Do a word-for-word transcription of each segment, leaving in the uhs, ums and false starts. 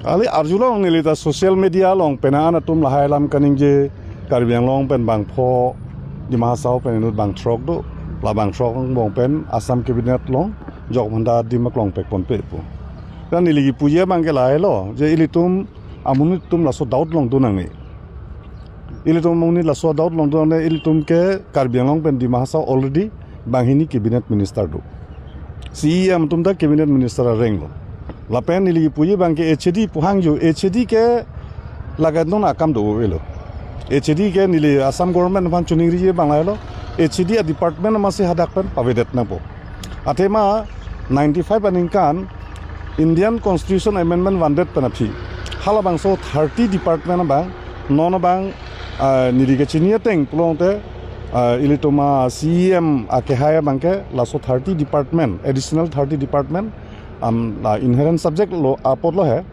Kali arjulong neli ta social media along penang an atum lahai alam kaningje, Karbi Anglong pen bangpho, Dima Hasao pen inut bangthrok do, la bangthrok angbong pen Assam cabinet along jok manda dim aklong pekponpe pu. Dan neli kipuji abang ke lahelo, je ilitum amonit atum laso doubt along do nangne. Ilitum amonit laso doubt along do nangne, ilitum ke Karbi Anglong pen Dima Hasao already banghini cabinet minister do. C E M atum ta cabinet minister areng lo. Lapen neli kipuji abang ke H A D pu hangjo, H A D ke lake non akam do avelo. H A D ke neli Assam government aphan chiningriji abang lahelo, H A D a department amatsi hadak pen pavedet nangpo. Athema ninety-five aningkan Indian Constitution Amendment vandet pen aphi halabangso thirty department abang non abang, ah, neli kachini ateng pulote, ah, ilitum a C E M akehai abang ke laso thirty department, additional thirty department, am, la inherent subject lo apotlo he.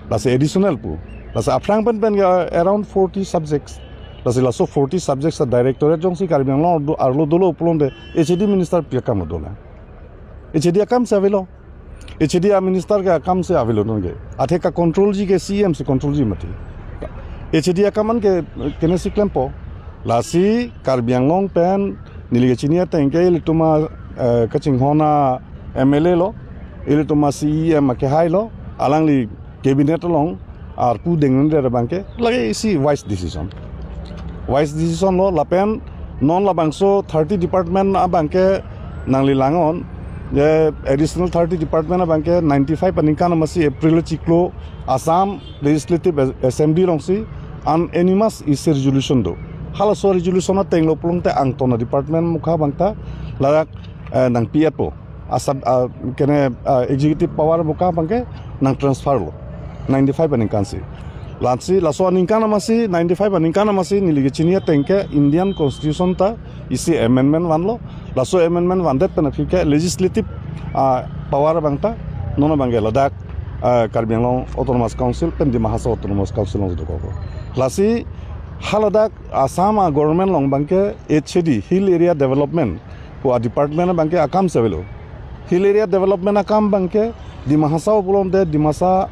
Lasi additional pu. Lasi aphrang pen pen ke around forty subjects. Lasi laso forty subjects a directorate jongsi Karbi Anglong arlo dolo pulote H A D minister pi akam lo dolang? H A D akam si avelo. H A D a minister ke akam si avelo nonke. Athe ka control ji ke C E M si control ji mati. H A D akam an ke kene si klempo. Lasi Karbi Anglong pen neli kachini ateng ke ilitum a, eh, kachinghon a M L A lo, ilitum a C E M akehai lo, alangli cabinet along arpu dengdunde abang ke lake isi wise decision. Wise decision lo, lapen non labangso thirty department abang ke nangli langnon, je additional thirty department abang ke ninety-five aningkan amatsi April chiklo Assam Legislative As-, Assembly alongsi unanimous isi resolution do. Halaso resolution ateng lo pulote angton a department mukha abang ta ladak, eh, nangpi-etpo. Asat, ah, kene, ah, executive power mukha abang ke nang transfer lo ninety-five aningkan si. Lasi laso aningkan amatsi, ninety-five aningkan amatsi neli kachini ateng ke Indian Constitution ta isi amendment vanlo. Laso amendment vandet pen aphi ke legislative, ah, power abang ta non abang ke ladak, ah, Karbi Anglong Autonomous Council pen Dima Hasao Autonomous Council along dokokpo. Lasi haladak Assam a government along abang ke H A D, Hill Area Development pu a department abang ke akam si avelo. Hill Area Development akam abang ke Dima Hasao pulote Dimasa,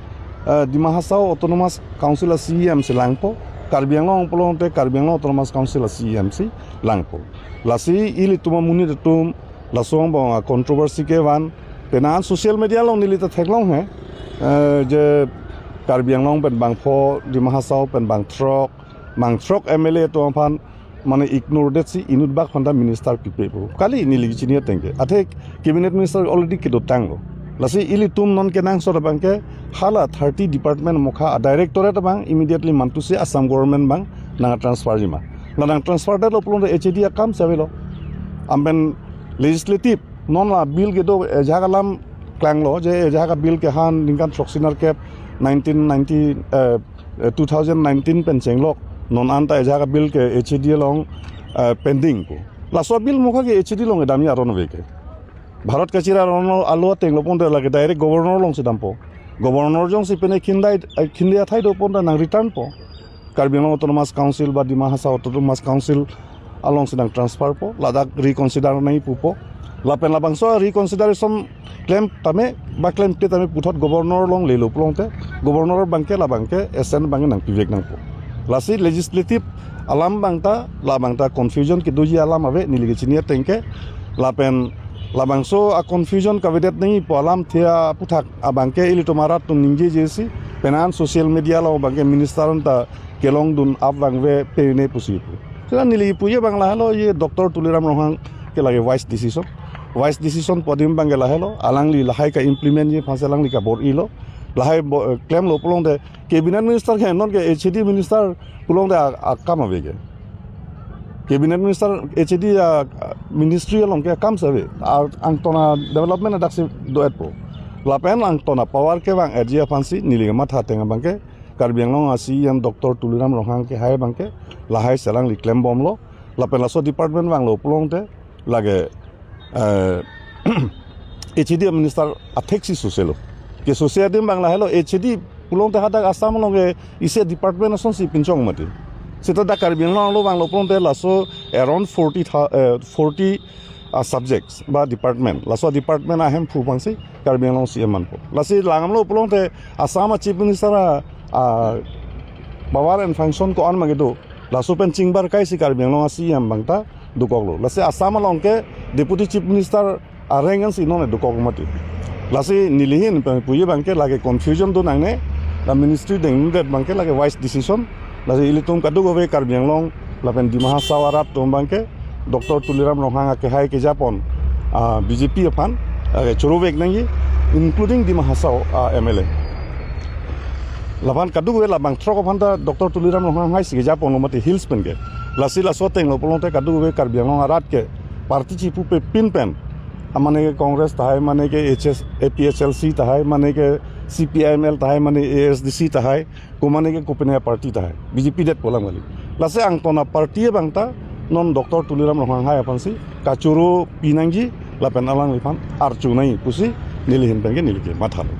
eh, Dima Hasao Autonomous Council a C E M si langpo, Karbi Anglong pulote Karbi Anglong Autonomous Council a C E M si langpo. Lasi ilitum amonit atum laso angbong a controversy kevan, penang an social media along neli ta theklong he, eh, je Karbi Anglong pen bangpho, Dima Hasao pen bangthrok, bangthrok M L A atum aphan mane ignore detsi inut bak aphan ta minister pipe pu. Kali neli kachini ateng ke. Athe cabinet minister already kedotanglo. Lasi ilitum non kenangsot abang ke hala thirty department mukha a directorate abang immediately mantusi Assam government abang nang transfer jima. La nang transfer detlo pulote H A D akam si avelo. Amen legislative non la bill kedo ejak alam klanglo je ejak a bill kehan ningkan throksi nerkep nineteen ninety, eh, eh, two thousand nineteen pen chenglok non anta ejak a bill ke H A D along, eh, pending pu. Laso bill mukha ke H A D along kedamji aron ave ke. Bharat kachiri aron alo ateng lo pulote lake direct governor alongsi dampo. Governor jongsi pine khindai, eh, khindai athai do pulote nang return po. Karbi Anglong Autonomous Council ba Dima Hasao Autonomous Council alongsi nang transfer po, ladak reconsider nangji pupo. Lapen labangso reconsideration klem tame ba klemkle tame puthot governor along lelo pulote governor abang ke labang ke assent abang nangpivek nangpo. Lasi legislative alam abang ta labang ta confusion kedoji alam ave neli kachini ateng ke. Lapen labangso a confusion kavedet nangji pu alamthe aputhak abang ke ilitum arat atum ningjejesi penang an social media along abang ke minister anta kelongdun ap vangve pene pusi pu. Seta neli puji abang lahelo, ye Doctor Tuliram Ronghang ke lake wise decision. Wise decision pu adim abang ke lahelo, alangli lahai ka-implement ji aphansi alangli kabor-ilo. Lahai bo-, eh, klemlo pulote cabinet minister ke non ke H A D minister pulote a-, akam ave ke. Cabinet minister H A D a, a, ministry along ke akam si ave. A, angton a development adaksi do-etpo. Lapen angton a power kevang-etji aphansi neli kematha ateng abang ke Karbi Anglong a C E M Doctor Tuliram Ronghang kehai abang ke lahai si alangli klembomlo. Lapen laso department vanglo pulote lake, eh, H A D minister athek si soselo. Kesose adim abang lahelo, H A D pulote hadak Assam along ke isi department asonsi pinchong mati. Seta dak Karbi Anglong along vanglo pulote laso around forty thou-, eh, forty a subjects ba department, laso department ahemphu abangsi Karbi Anglong C M manpo. Lasi langdamlo pulote Assam a Chief Minister a, a power and function ko-an ma kedo, laso pen chingbar kaisi Karbi Anglong a C M abangta dokoklo. Lasi Assam along ke Deputy Chief Minister a rank ansi non dokok mati. Lasi nelihin pen puji abangke lake confusion do nangne, la ministry dengdet abangke lake wise decision. Lasi ilitum kadokave Karbi Anglong lapen Dima Hasao arat atum abangke Doctor Tuliram Ronghang akehai kejapon, ah, B J P aphan, ah, choro vek nangji, including Dima Hasao, ah, M L A. Lapen kadokave labang throk aphan ta Doctor Tuliram Ronghang haisi kejaponlo mati hills pen ke. Lasi laso atenglo pulote kadokave Karbi Anglong arat ke party chipupe pin pen, amane ke Congress tahai, mane ke H S, A P H L C tahai, mane ke C P I M L tahai, mane A S D C tahai, ko mane ke kopine party tahai, B J P det pu alam kali. Lasi angton a party abangta non Doctor Tuliram Ronghang hai aphansi kachoro pinangji lapen alangliphan archunai pusi nelihin pen ke neli kemathalo.